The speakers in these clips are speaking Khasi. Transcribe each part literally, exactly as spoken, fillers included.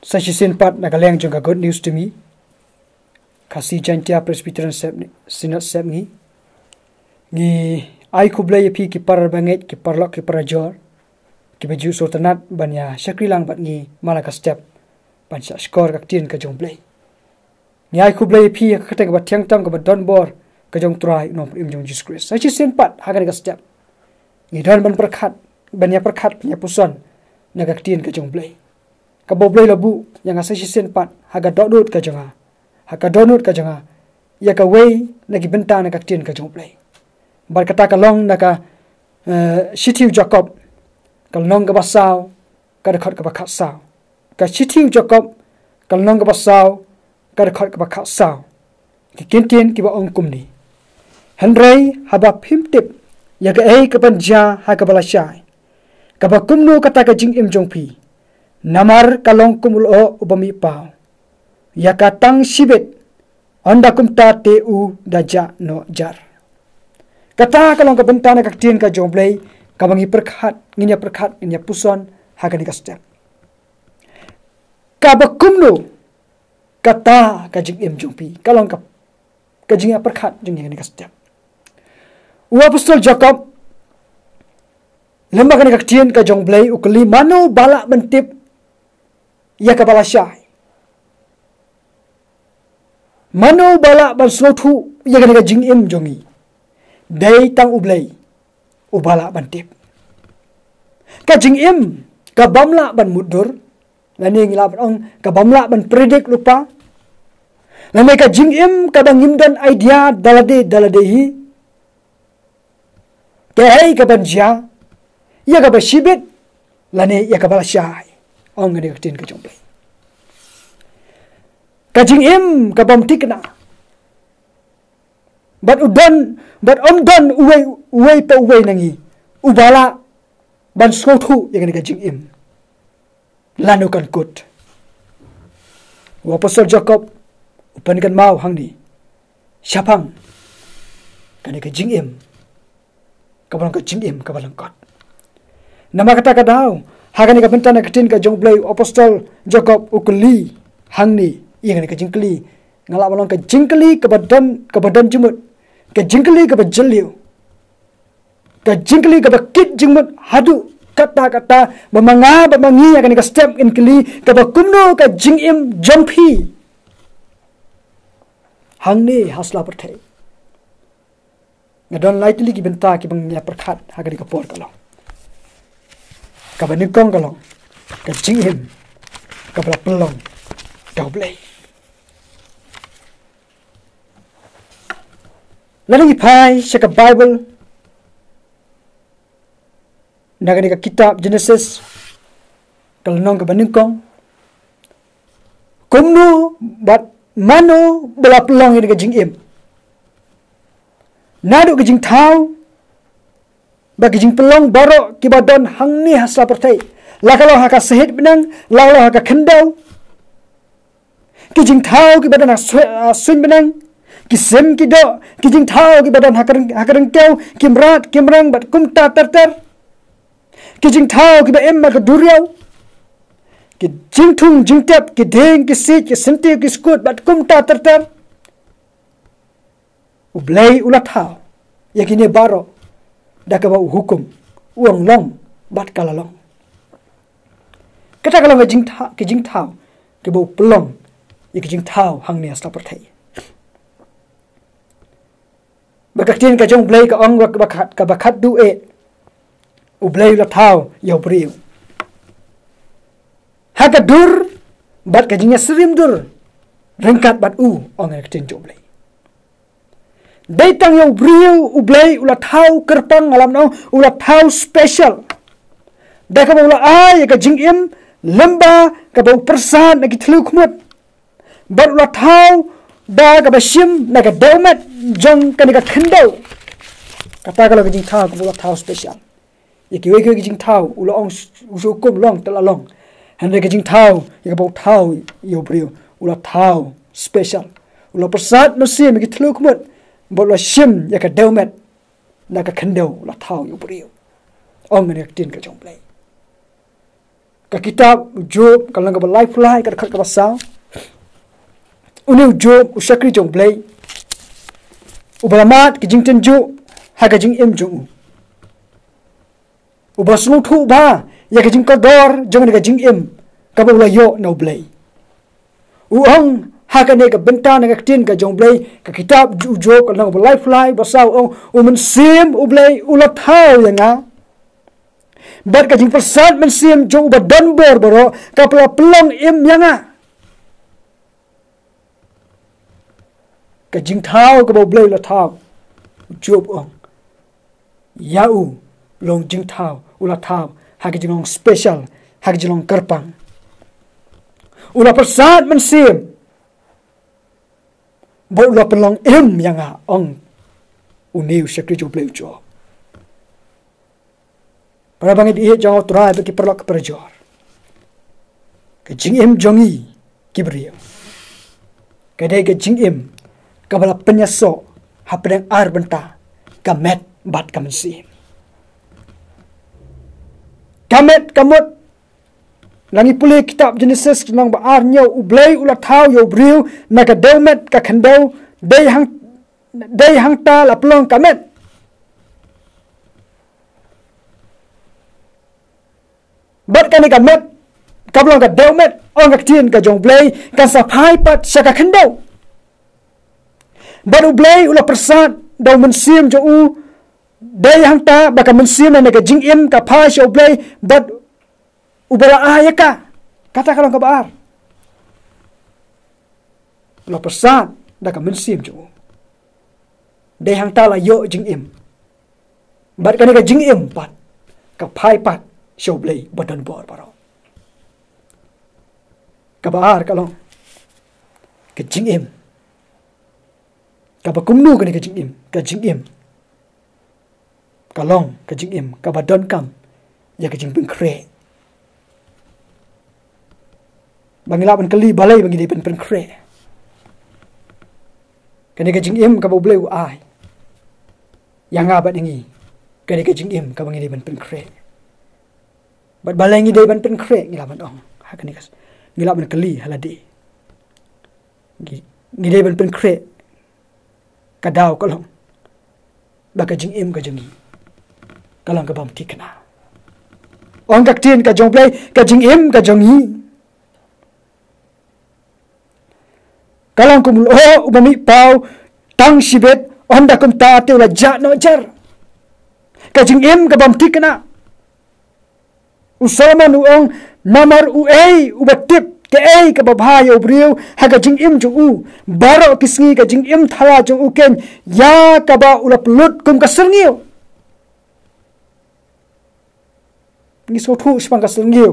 Sa shisien pat na ka liang jong ka Good News to Me, Khasi Jaintia Presbyterian Sep-, Synod Sepngi, ngi ai khublei ïa phi ki para bangeit, ki paralok, ki parajor, kiba ju sngewtynnat ban ïa shakri lang bad ngi man la ka step ban shahshkor ka ktien ka jong U Blei. Ngi ai khublei ïa phi ha ka kyrteng kaba thiang tam kaba don bor ka jong U Trai U Nongpynim jong ngi Jisu Khrist. Sa shisien pat ha kane ka step ngi don ban pyrkhat, ban ïa pyrkhat, ban ïa puson na ka ktien ka jong U Blei, kaba U Blei u la buh ïa nga sa shisien pat ha ka dohnud ka jong nga, ha ka dohnud ka jong nga, ïa kawei na ki bynta na ka ktien ka jong U Blei. Bad kata ka long na ka, eh, Shithi u Jakob, ka lynnong kaba saw, ka dkhot kaba khatsaw. Ka Shithi u Jakob, ka lynnong kaba saw, ka dkhot kaba khatsaw. Ki kyntien kiba ong kumne: Hynrei haba phim tip ïa kaei kaban jia ha kaba lashai, kaba kumno kata ka jingim jong phi, namar ka long kum u lyoh uba mih paw, ïa ka tang shibit, ynda kumta te u da jah noh jar. Kata ka long ka bynta na ka ktien ka jong U Blei, kaba ngi pyrkhat, ngin ïa pyrkhat, ngin ïa puson ha kane ka step. Kaba kumno kata ka jingim jong phi, ka long ka, ka jingïapyrkhat jong ngi ha kane ka step. U Apostol Jakob, lem bad kane ka ktien ka jong U Blei, u kylli: Mano ba lah ban tip ïa kaba lashai? Mano ba lah ban sngewthuh ïa kane ka jingim jong ngi? Dei tang U Blei uba lah ban tip. Ka jingim kabym lah ban mutdur, lane ngi lah ban ong kabym lah ban predict lypa, lane ka jingim kaba ngim don idea da lade da lade hi kaei kaban jia, ïa kaba shibit lane ïa kaba lashai. Ong kane ka ktien ka jong U Blei. Ka jingim kabym thikna. Bad u don, bad ym don uwei, uwei pa uwei na ngi uba lah ban sngewthuh ïa kane ka jingim, lano kan kut. U Apostol Jakob u pynkynmaw hangne shaphang kane ka jingim, kaba long ka jingim kaba lyngkot. Namar kata ka daw, ha kane ka bynta na ka ktien ka jong U Blei, u Apostol Jakob u kylli hangne ïa kane ka jingkylli, nga lah ban ong ka jingkylli kaba don, kaba don jingmut, ka jingkylli kaba jylliew, ka jingkylli kaba kit jingmut haduh katta katta, ba ma nga bad ma ngi ha kane ka step ngin kylli, kaba kumno ka jingim jong phi hangne ha sla pyrthei. Nga don lai tylli ki bynta kiba ngi ïa pyrkhat ha kane ka por, ka long, kaba nyngkong ka long ka jingim kaba la pynlong da U Blei. Lada ngi phai sha ka Baibl, na kane ka kitab Jenesis, ka lynnong kaba nyngkong, kumno bad mano ba la pynlong ïa ka jingim? Naduh ka jingthaw bad ka jingpynlong baroh kiba don hangne ha sla pyrthei, la ka long ha ka sahit bneng, la ka long ha ka khyndew, ki jingthaw kiba don ha su-, ha suiñ bneng, ki sim ki doh, ki jingthaw kiba don ha ka ryng-, ha ka ryngkew, ki mrad ki mreng bad kumta ter ter, ki jingthaw kiba im ha ka duriaw, ki jingthung jingtep, ki dieng ki siej, ki syntiew ki skud bad kumta ter ter. U Blei u la thaw ïa kine baroh da kaba u hukum, u ong long, bad ka la long. Kata ka long ka jingtha-, ka jingthaw kaba u pynlong ïa ka jingthaw hangne ha sla pyrthei. Bad ka ktien ka jong U Blei ka ong, kaba khat, kaba khatduh eh, U Blei u la thaw ïa u briew ha ka dur bad ka jingïasyriem dur ryngkat bad u, ong ka ktien jong U Blei. Dei tang ïa u briew U Blei u la thaw kyrpang, nga lah ban ong u la thaw special, da kaba u la ai ïa ka jingim lyngba kaba u pyrsad na ki thliew khmut, bad u la thaw da kaba shim na ka dewmet jong kane ka khyndew. Kata ka long ka jingthaw kaba u la thaw special. Ïa kiwei kiwei ki jingthaw u la ong s-, u shu hukum long te la long. Hynrei ka jingthaw ïa kaba u thaw ïa u briew, u la thaw special. U la pyrsad mynsiem ïa ki thliew khmut bad u la shim ïa ka dewmet na ka khyndew, u la thaw ïa u briew, ong kane ka ktien ka jong U Blei. Ka kitab u Job, ka lynnong kaba laiphew lai, ka dkhot kaba saw. Une u Job, u shakri jong u Blei, uba la mad ka jingtynjuh ha ka jingim jong u, uba sngewthuh bha ïa ka jingkordor jong kane ka jingim kaba u la ïoh na u Blei. U ong ha kane ka bynta na ka ktien ka jong u Blei, ka kitab u Job, ka lynnong kaba laiphew lai, ba saw, u ong: U Mynsiem u Blei u la thaw ïa nga, bad ka jingpyrsad mynsiem jong uba don bor baroh ka la pynlong im ïa nga. Ka jingthaw kaba u Blei u la thaw, u Job u ong, ïa u long jingthaw, u la thaw ha ka jinglong special, ha ka jinglong kyrpang. U la pyrsad mynsiem bad u la pynlong im ïa nga, ong une u shakri jong u Blei u Job. Para bangeit jong u Trai bad ki paralok ki parajor, ka jingim jong ngi ki briew ka dei ka jingim kaba la pynïasoh hapdeng ar bynta, ka met bad ka mynsiem. Ka met, ka mut, la ngi pule kitab Genesis lynnong ba ar, hynñiew, u Blei u la thaw ïa u briew na ka dewmet, ka khyndew, dei hang, dei hangta la pynlong ka met. Bad kane ka met, kaba long ka dewmet, ong ka ktien ka jong u Blei, kan sa phai pat sha ka khyndew. Bad u Blei u la pyrsad da u mynsiem jong u, dei hangta ba ka mynsiem lane ka jingim ka phai sha u Blei, bad uba la ai ïa ka. Kata ka long kaba ar. U la pyrsad da ka mynsiem jong u, dei hangta la ïoh jingim. Bad kane ka jingim pat ka phai pat sha u Blei ba don bor baroh. Kaba ar ka long ka jingim. Kaba kumno kane ka jingim? Ka jingim ka long ka jingim kaba donkam ïa ka jingpynkhreh. Ba ngi lah ban kylli, balei ba ngi dei ban pynkhreh? Kane ka jingim kaba u Blei u ai ïa nga bad ïa ngi, kane ka jingim kaba ngi dei ban pynkhreh. Bad balei ngi dei ban pynkhreh, ngi lah ban ong ha kane ka, ngi lah ban kylli ha lade. Ngi, ngi dei ban pynkhreh. Ka daw ka long ba ka jingim ka jong ngi ka long ka bym thikna. Ong ka ktien ka jong u Blei, ka jingim ka jong ngi ka long kum u lyoh uba mih paw tang shibit, ynda kumta te u la jah noh jar. Ka jingim ka bym thikna. U Solomon u ong, namar uei uba tip kaei kaba bha ïa u briew ha ka jingim jong u? Baroh ki sngi ka jingim thala jong u keiñ ïa kaba u la pynlut kum ka syrngiew. Ngi sngewthuh shaphang ka syrngiew.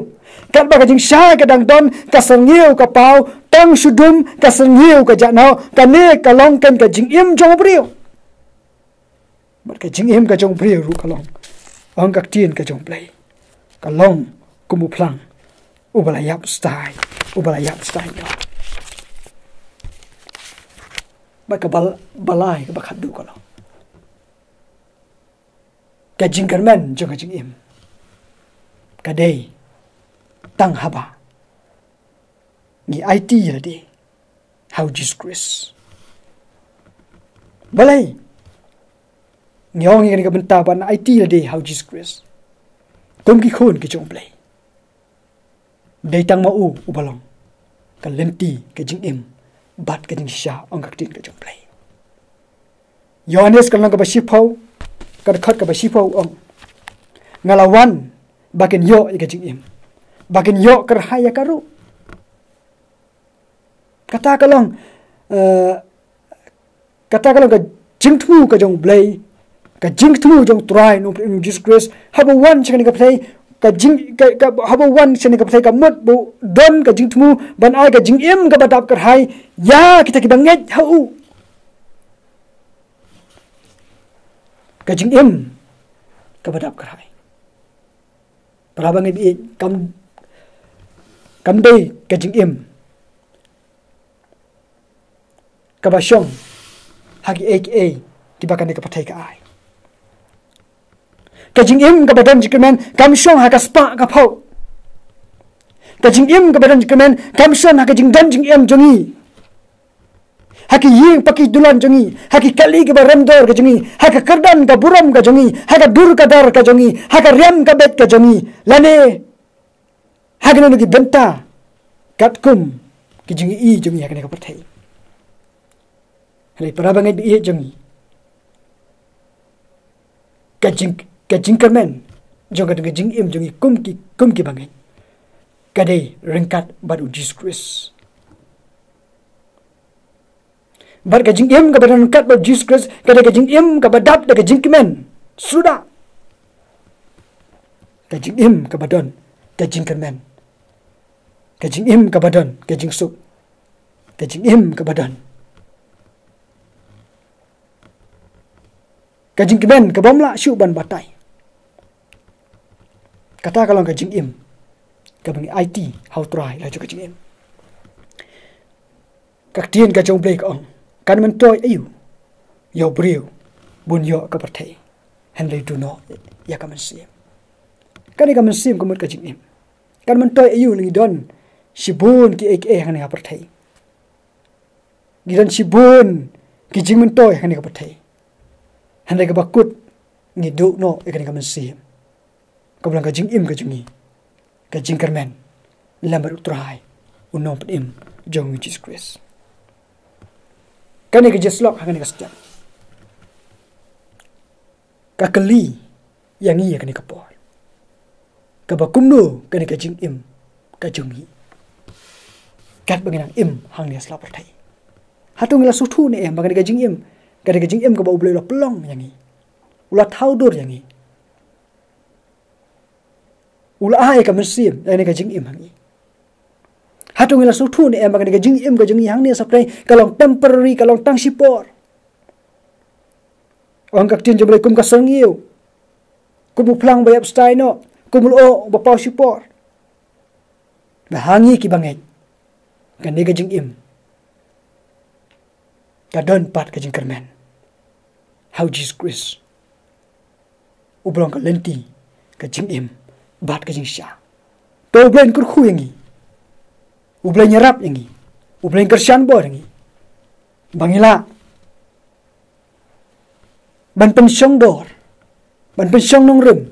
Katba ka jingshai ka dang don, ka syrngiew ka paw, tang shu dum ka syrngiew ka jah noh. Kane ka long keiñ ka jingim jong u briew. Bad ka jingim ka jong u briew ruh ka long, ong ka ktien ka jong u Blei, ka long kum u phlang uba la ïap stai, uba la ïap stai noh. Bad kaba, ba lai, kaba khatduh ka long, ka jingkyrmen jong ka jingim ka dei tang haba ngi aiti ïa lade ha u Jisu Khrist. Balei ngi ong ïa kane ka bynta ban aiti ïa lade ha u Jisu Khrist kum ki khun ki jong u Blei? Dei tang ma u uba long ka lynti ka jingim bad ka jingshisha, ong ka ktien ka jong u Blei. Ïohannes ka lynnong kaba shiphew, ka dkhot kaba shiphew ong, nga la wan ba kin ïoh ïa ka jingim, ba kin ïoh kyrhai ïa ka ruh. Kata ka long, eh, kata ka long ka jingthmu ka jong u Blei, ka jingthmu jong u Trai, u Jisu Khrist, haba u wan sha kane ka pyrthei, ka jing, ka, ka, haba u wan sha kane ka pyrthei ka mut ba u don ka jingthmu ban ai ka jingim kaba dap kyrhai ïa kita kiba ngeit ha u. Ka jingim kaba dap kyrhai. Para bangeit, kam, kam dei ka jingim kaba shong ha kiei kiei kiba kane ka pyrthei ka ai. Ka jingim kaba don jingkyrmen kam shong ha ka spah ka phew. Ka jingim kaba don jingkyrmen kam shon ha ka jingdon jingem jong ngi, ha ki ïing pa ki dulan jong ngi, ha ki kali kiba rem dor ka jong ngi, ha ka kyrdan ka burom ka jong ngi, ha ka dur ka dar ka jong ngi, ha ka riam ka beit ka jong ngi, lane ha kano kano ki bynta katkum ki jingïohi jong ngi ha kane ka pyrthei. Hynrei para bangeit ba ïeit jong ngi, ka jing, ka jingkyrmen jong ka, ka jingim jong ngi kum ki, kum ki bangeit, ka dei ryngkat bad U Jisu Khrist. Bad ka jingim kaba don ryngkat bad U Jisu Khrist ka dei ka jingim kaba dap da ka jingkmen suda. Ka jingim kaba don ka jingkmen, ka jingim kaba don ka jingsuk, ka jingim kaba don ka jingkmen kaba ym lah shuh ban batai. Kata ka long ka jingim kaba ngi aiti ha U Trai la jong ka jingim. Ka ktien ka jong U Blei ka ong, kan myntoi aïu ïa u briew ban ïoh ka pyrthei, hynrei duh noh ïa ka mynsiem. Kane ka mynsiem ka mut ka jingim. Kan myntoi aïu, ngi don shibun kiei kiei hangne ha pyrthei. Ngi don shibun ki jingmyntoi hangne ka pyrthei, hynrei kaba kut ngi duh noh ïa kane ka mynsiem kaba long ka jingim ka jong ngi, ka jingkyrmen lem bad U Trai, U Nongpynim jong ngi U Jisu Khrist. Kane ka jingïasyllok ha kane ka step ka kylli ïa ngi ïa kane ka por, kaba kumno kane ka jingim ka jong ngi, katba ngi nang im hangne ha sla pyrthei. Hato ngi la sngewthuh ne em ba kane ka jingim ka dei ka jingim kaba U Blei u la pynlong ïa ngi, u la thaw dur ïa ngi, u la ai ka mynsiem ïa kane ka jingim ha ngi? Hato ngi la sngewthuh ne em ba kane ka jingim ka jong ngi hangne ha sla pyrthei ka long temporary, ka long tang shipor? Ong ka ktien jong U Blei, kum ka syrngiew, kum u phlang ba ïap stai noh, kum u lyoh ba paw shipor. Ba ha ngi ki bangeit, kane ka jingim ka don pat ka jingkyrmen ha U Jisu Khrist, uba long ka lynti, ka jingim bad ka jingshisha. To U Blei un kyrkhu ïa ngi, U Blei un ïarap ïa ngi, U Blei un kyrshan bor ïa ngi ba ngi lah ban pynshong dor, ban pynshong nongrim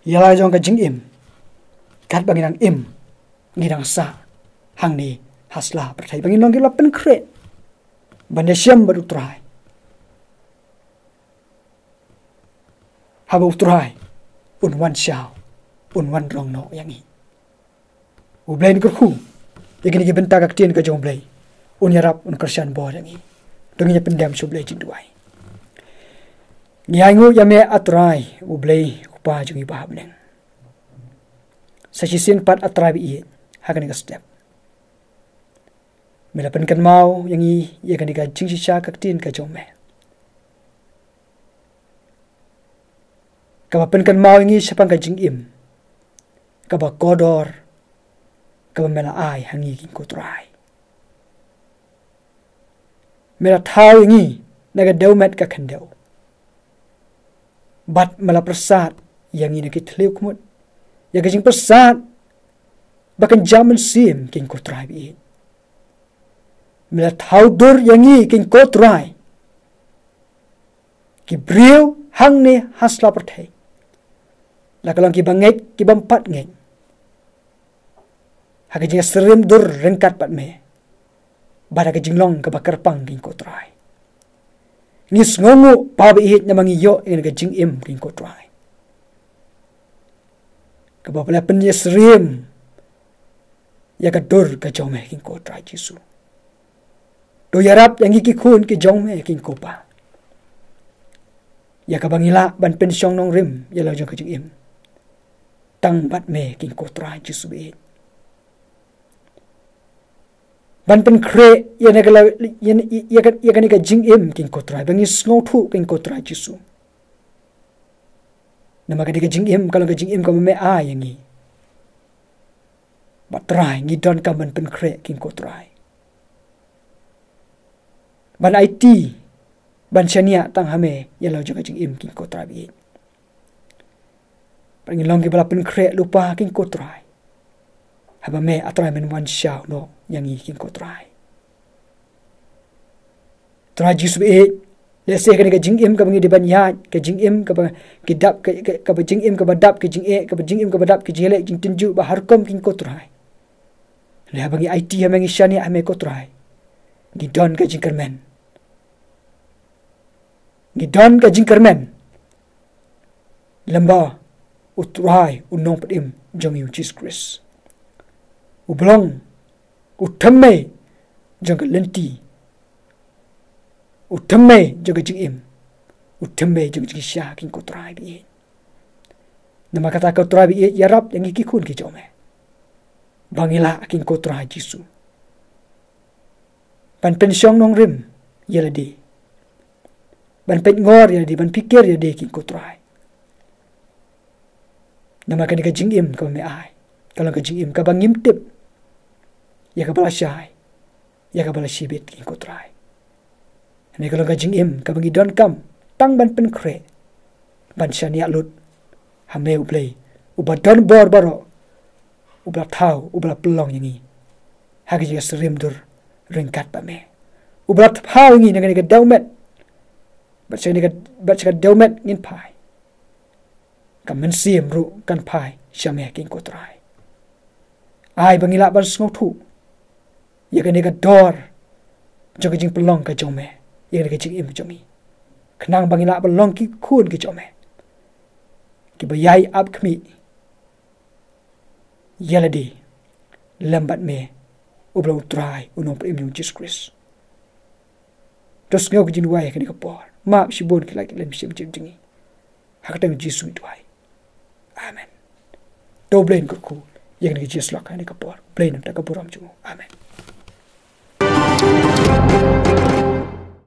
ïa la jong ka jingim, katba ngi nang im, ngi nang sah hangne ha sla pyrthei, ba ngin long kiba la pynkhreh ban ïashem bad U Trai, haba U Trai un wan shaw, un wan rong noh ïa ngi. U Blei un kyrkhu ïa kine ki bynta ka ktien ka jong U Blei, un ïarap, un kyrshan bor ïa ngi. To ngin ïa pyndem sha U Blei jingduwai. Ngi ainguh ïa me, A Trai U Blei, U Kpa jong ngi ba ha bneng. Sa shisien pat, A Trai ba ïeit, ha kane ka step me la pynkynmaw ïa ngi ïa kane ka jingshisha ka ktien ka jong me, kaba pynkynmaw ïa ngi shaphang ka jingim kaba kordor, kaba me la ai ha ngi, Kynrad U Trai. Me la thaw ïa ngi na ka dewmet ka khyndew, bad me la pyrsad ïa ngi na ki thliew khmut, ïa ka jingpyrsad ba kynja mynsiem, Kynrad U Trai ba ïeit. Me la thaw dur ïa ngi, Kynrad U Trai, ki briew hangne ha sla pyrthei, la ka long kiba ngeit, ki bym pat ngeit, ha ka jingsyriem dur ryngkat bad me, bad ha ka jinglong kaba kyrpang, Kynrad U Trai. Ngi sngewnguh, Pa ba ïeit, namar ngi ïoh ïa ka jingim, Kynrad U Trai, kaba la pynïasyriem ïa ka dur ka jong me, Kynrad U Trai Jisu. To ïarap ïa ngi ki khun ki jong me, Kynrad U Kpa, ïa kaba ngi lah ban pynshong nongrim ïa la jong ka jingim tang bad me, Kynrad U Trai Jisu ba ïeit, ban pynkhreh ïa ne ka la, ïa, ïa, ïa ka, ïa kane ka jingim, Kynrad U Trai, ba ngi sngewthuh, Kynrad U Trai Jisu, namar kane ka jingim ka long ka jingim kaba me ai ïa ngi. Bad Trai, ngi donkam ban pynkhreh, Kynrad U Trai, ban aiti, ban shaniah tang ha me ïa la jong ka jingim, Kynrad U Trai ba ïeit. Bad ngin long kiba la pynkhreh lypa, Kynrad U Trai, Ba me, A Trai, men wan shaw noh ïa ngi, ki ko Trai. Trai Jisu baieit, lehse kane ka jingim kaba ngi dei ban ïaid, ka jingim kaba ki dap, ka, ka, kaba jingim kaba dap ka jingeh, kaba jingim kaba dap ka jingïaleh jingtynjuh ba har kum, ki ko Trai. Lehse ba ngi aiti ha me, ngi shaniah ha me ko Trai, ngi don ka jingkyrmen. Ngi don ka jingkyrmen lem bad U Trai, U Nongpynim jong ngi, U Jisu Khrist, uba long u thymmei jong ka lynti, u thymmei jong ka jingim, u thymmei jong ka jingshisha, ki ko Trai baieit. Namar kata ko Trai baieit, ïarap ïa ngi ki khun ki jong me, ba ngin lah, ki ko Trai Jisu, ban pynshong nongrim ïa lade, ban pynngor ïa lade, ban pyrkhat ïa lade, ki ko Trai. Namar kane ka jingim kaba me ai ka long ka jingim kaba ngim tip ïa kaba la shai, ïa kaba la shibit, ki ko Trai. Kane ka long ka jingim kaba ngi donkam tang ban pynkhreh, ban shaniah lut ha me, U Blei uba don bor baroh, uba la thaw, uba la pynlong ïa ngi ha ka jingïasyriem dur ryngkat bad me, uba la thaw ïa ngi na kane ka dewmet. Bad sha kane ka, bad sha ka dewmet ngin phai, ka mynsiem ruh kan phai sha me, ki ko Trai. Ai ba ngin lah ban sngewthuh ïa kane ka dor jong ka jingpynlong ka jong me ïa kane ka jingim jong ngi, khnang ba ngin lah ban long ki khun ki jong me, kiba ïai ap khmih ïa lade lem bad me, uba long U Trai, U Nongpynim jong ngi, U Jisu Khrist. To sngew ka jingduwai ha kane ka por. Map shibun ki la ki lem shim jingim jong ngi. Ha ka kyrteng U Jisu ngi duwai. Amen. To U Blei un kyrkhu ïa kane ka jingïasyllok ha kane ka por. U Blei un ai ka burom jong u. Amen.